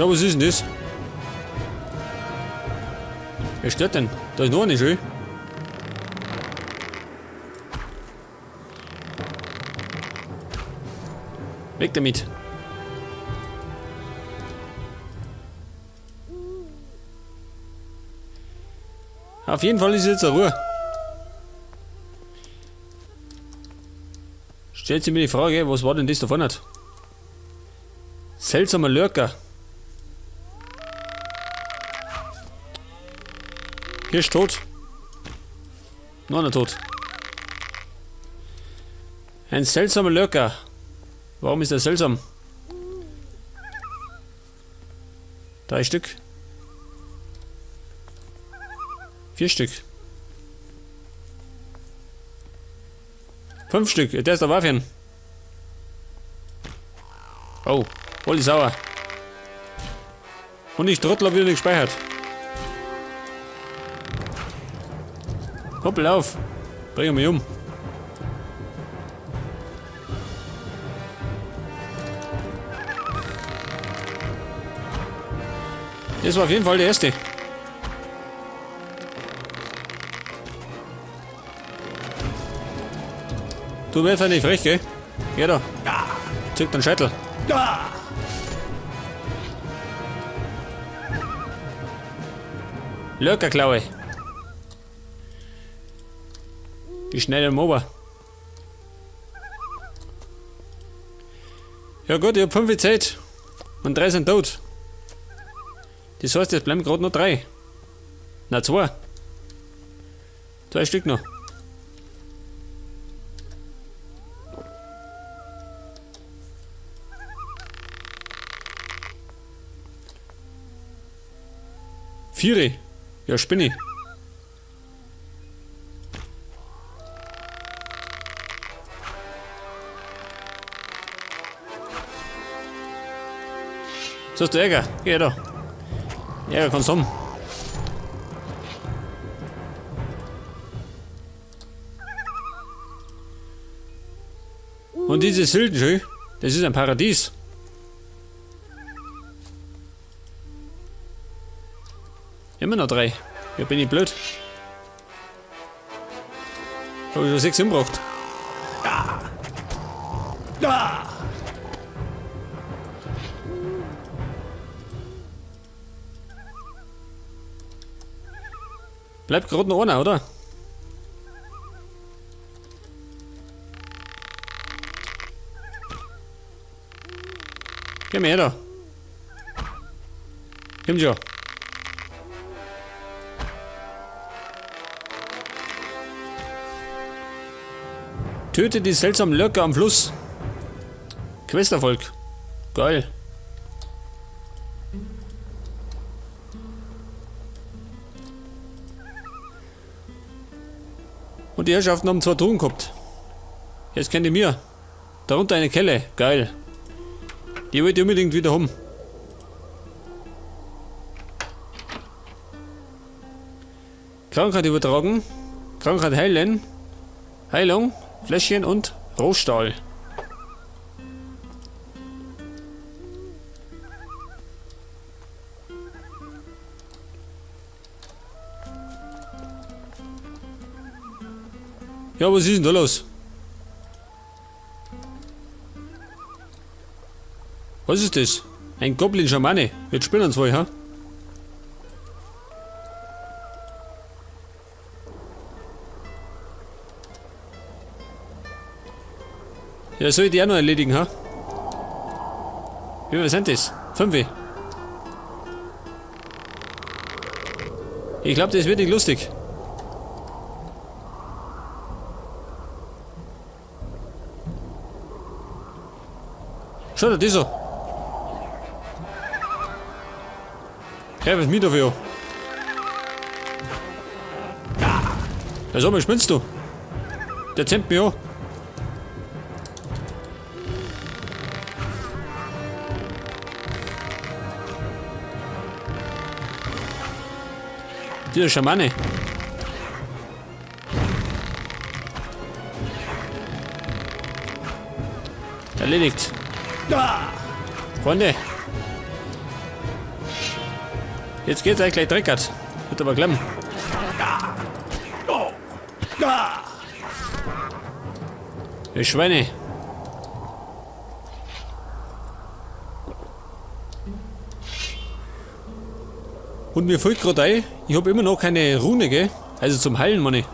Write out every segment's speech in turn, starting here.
Ja, was ist denn das? Wer stört denn? Da ist noch eine, schön. Weg damit. Auf jeden Fall ist jetzt eine Ruhe. Stellt sich mir die Frage, was war denn das da vorne? Seltsamer Lurker. Hier ist tot. Noch einer tot. Ein seltsamer Lurker. Warum ist er seltsam? 3 Stück. 4 Stück. 5 Stück. Der ist der Waffen. Oh, voll die sauer. Und ich Trottel hab wieder nicht gespeichert. Hoppel auf. Bring mich um. Das war auf jeden Fall der erste. Du wärst ja nicht frech, gell? Ja da. Zück den Scheitel. Lurkerklaue. Die schnelle Mober. Ja gut, ich hab 5 Zeit. Und 3 sind tot. Das heißt, jetzt bleiben grad noch 3. Na, 2. 2 Stück noch. 4. Ja, spinne. So ist der Ärger. Geh da. Ärger kannst du haben. Und diese Sylten, schön, das ist ein Paradies. Immer noch 3. Ja, bin ich blöd. Hab ich schon 6 umgebracht. Bleibt grad noch einer, oder? Komm her da. Komm schon. Töte die seltsamen Lurker am Fluss. Questerfolg. Geil. Und die Herrschaften haben 2 Truhen gehabt. Jetzt kennt ihr mir. Darunter eine Kelle. Geil. Die wollte ich unbedingt wieder haben. Krankheit übertragen. Krankheit heilen. Heilung. Fläschchen und Rohstahl. Ja, was ist denn da los? Was ist das? Ein Goblin-Schamane. Jetzt spinnen zwei, ha? Ja, soll ich die auch noch erledigen, ha? Wie viel sind das? 5. Ich glaub, das wird nicht lustig. Schau dir das an. Hey, was mit dafür? Ja, sag mal, spinnst du? Der zähmt mich an. Dieser Schamane. Erledigt. Freunde. Jetzt geht's eigentlich gleich dreckert. Wird aber klemmen. Ihr Schweine. Und mir fällt gerade ein, ich hab immer noch keine Rune, gell? Also zum Heilen, meine ich.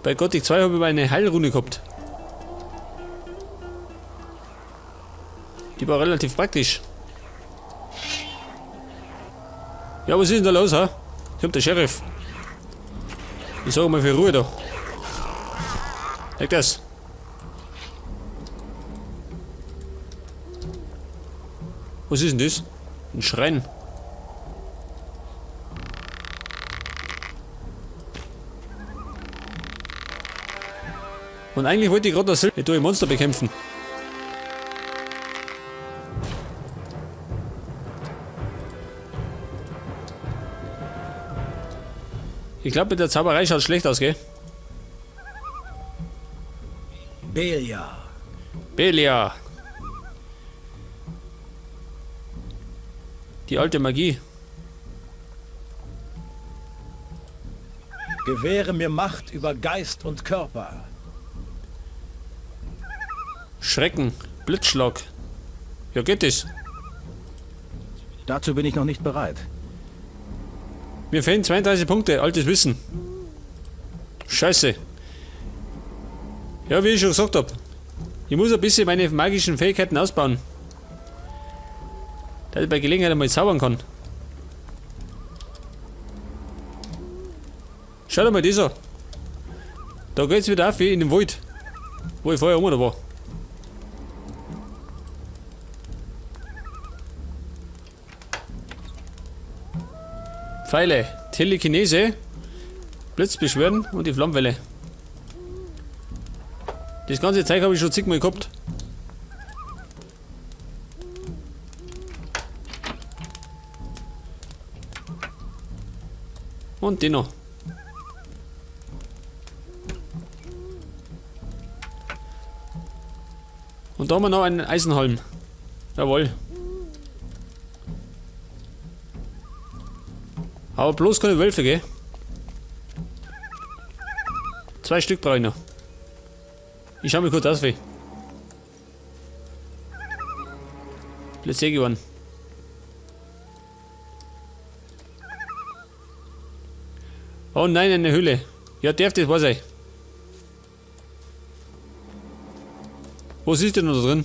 Bei Gothic 2 habe ich meine Heilrune gehabt. Die war relativ praktisch. Ja, was ist denn da los, ha? Kommt der Sheriff. Ich sag mal für Ruhe da. Leg das. Was ist denn das? Ein Schrein. Und eigentlich wollte ich gerade das Silber Monster bekämpfen. Ich glaube, mit der Zauberei schaut schlecht aus, gell? Belia. Belia. Die alte Magie. Gewähre mir Macht über Geist und Körper. Schrecken. Blitzschlag. Ja, geht das? Dazu bin ich noch nicht bereit. Mir fehlen 32 Punkte, altes Wissen. Scheiße. Ja, wie ich schon gesagt hab. Ich muss ein bisschen meine magischen Fähigkeiten ausbauen. Dass ich bei Gelegenheit einmal zaubern kann. Schau dir mal das an. Da geht's wieder auf wie in den Wald. Wo ich vorher immer noch war. Pfeile, Telekinese, Blitzbeschwören und die Flammwelle. Das ganze Zeug habe ich schon zigmal gehabt. Und den noch. Und da haben wir noch einen Eisenholm. Jawohl. Aber bloß keine Wölfe, gell? 2 Stück brauche ich noch. Ich schau mir kurz aus, wie. Blöd geworden. Oh nein, eine Höhle. Ja, darf das was sein. Was ist denn da drin?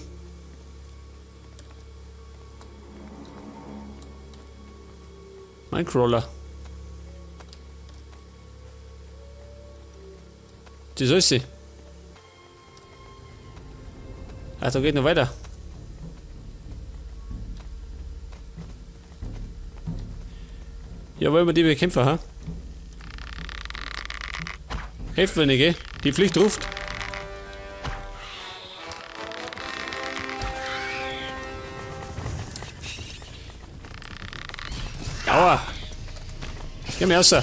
Minecrawler. Das ist sie. Ach, da geht noch weiter. Ja, wollen wir die bekämpfen, ha? Helfen wir nicht, gell? Die Pflicht ruft. Aua! Geh mir raus.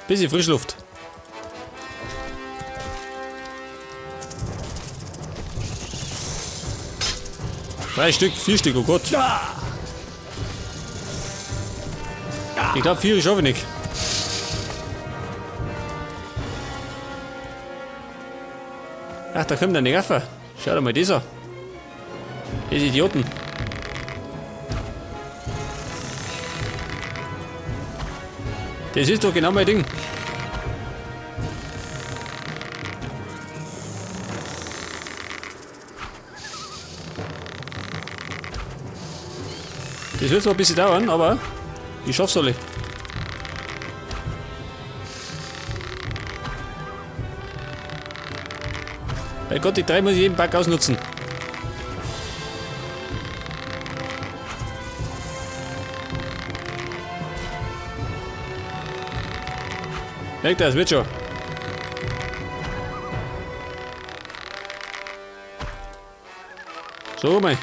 Bisschen Frischluft. 3 Stück, 4 Stück, oh Gott. Ich glaub, 4 schaffe ich nicht. Ach, da kommt eine Gaffer. Schau dir mal das an. Diese Idioten. Das ist doch genau mein Ding. Das wird zwar ein bisschen dauern, aber ich schaff's alle. Bei Gott, die 3 muss ich jeden Bug ausnutzen. Merkt das, wird schon. So, mal.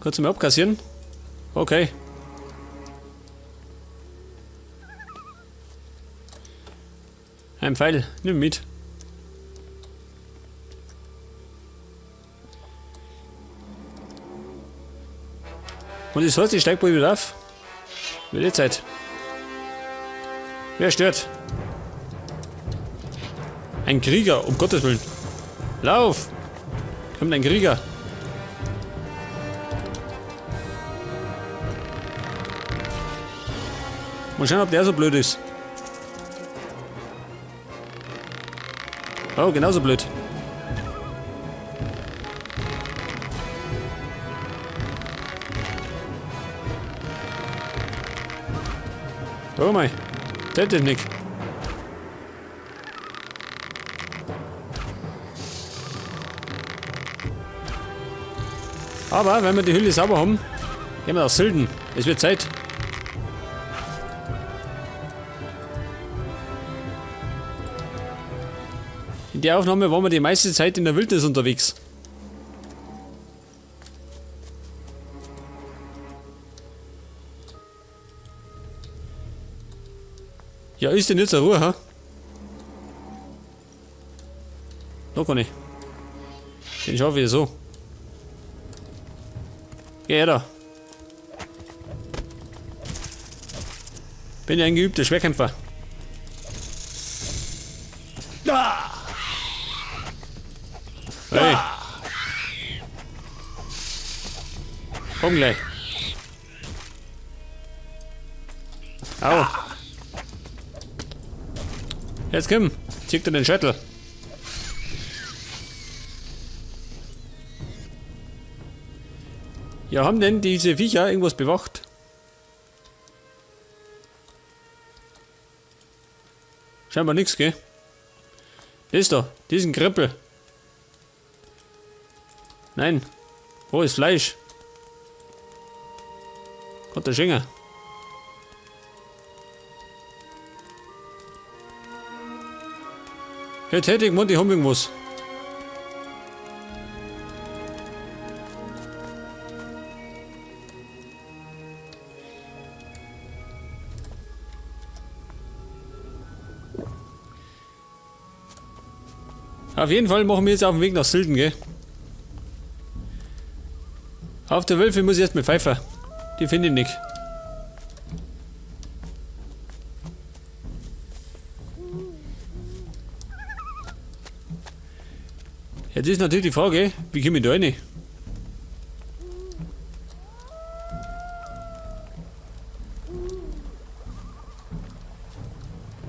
Kannst du mir abkassieren? Okay. Ein Pfeil, nimm mit. Und das heißt, ich steig bald wieder auf. Wird eh Zeit. Wer stört? Ein Krieger, um Gottes Willen. Lauf! Kommt ein Krieger. Mal schauen, ob der so blöd ist. Oh, genauso blöd. Oh mei, das ist nicht. Aber wenn wir die Hülle sauber haben, gehen wir nach Silden. Es wird Zeit. In der Aufnahme waren wir die meiste Zeit in der Wildnis unterwegs. Ja, ist denn jetzt eine Ruhe, ha? Noch gar nicht. Den schaffe ich so. Geh her da. Bin ja ein geübter Schwerkämpfer. Hey. Komm gleich. Au. Jetzt komm, zieh dir den Schädel. Ja, haben denn diese Viecher irgendwas bewacht? Scheinbar nix, gell? Das da, diesen Krippel. Nein. Wo ist Fleisch? Gott, der Schinger. Jetzt hätte ich gemeint, ich hab irgendwas. Auf jeden Fall machen wir jetzt auf den Weg nach Silden, gell? Auf der Wölfe muss ich erst mit Pfeifer. Die finde ich nicht. Jetzt ist natürlich die Frage, wie komme ich da rein?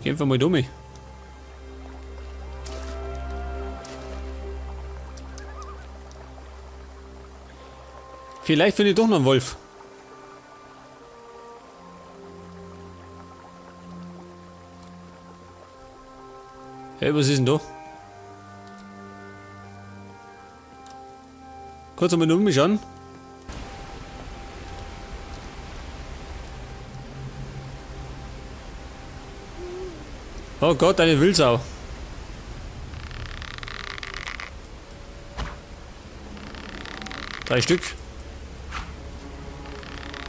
Geh einfach mal dumm. Vielleicht finde ich doch noch einen Wolf. Hey, was ist denn da? Kurz einmal um mich an. Oh Gott, eine Wildsau. Drei Stück.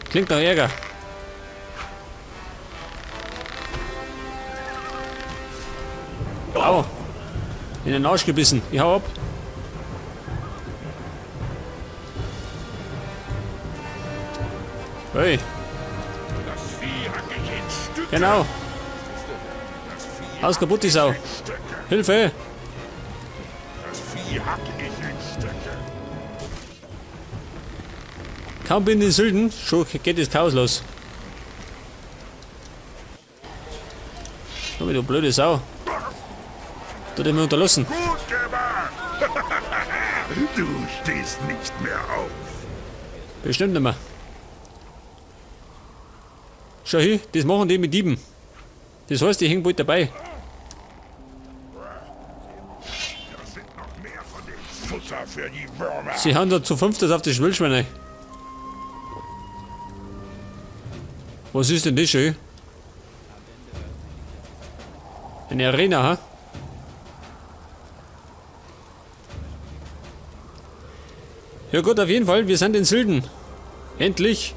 Klingt nach Ärger. Au. In den Arsch gebissen. Ich hau ab. Hey. Das Vieh hack ich in Stücke. Genau. Das Vieh Haus kaputt, die Sau. in Stücke. Hilfe. Das Vieh hack ich in Stücke. Kaum bin ich in Sylden, schon geht das Chaos los. Oh, du blöde Sau. Du dich mir unterlassen. Gut gemacht. Du stehst nicht mehr auf. Bestimmt nicht mehr. Schau hin, das machen die mit Dieben. Das heißt, die hängen bald dabei. Da sind noch mehr von dem Futter für die Würmer. Sie haben da zu fünftes auf die Wildschweine. Was ist denn das schön? Eine Arena, ha? Ja gut, auf jeden Fall, wir sind in Silden. Endlich.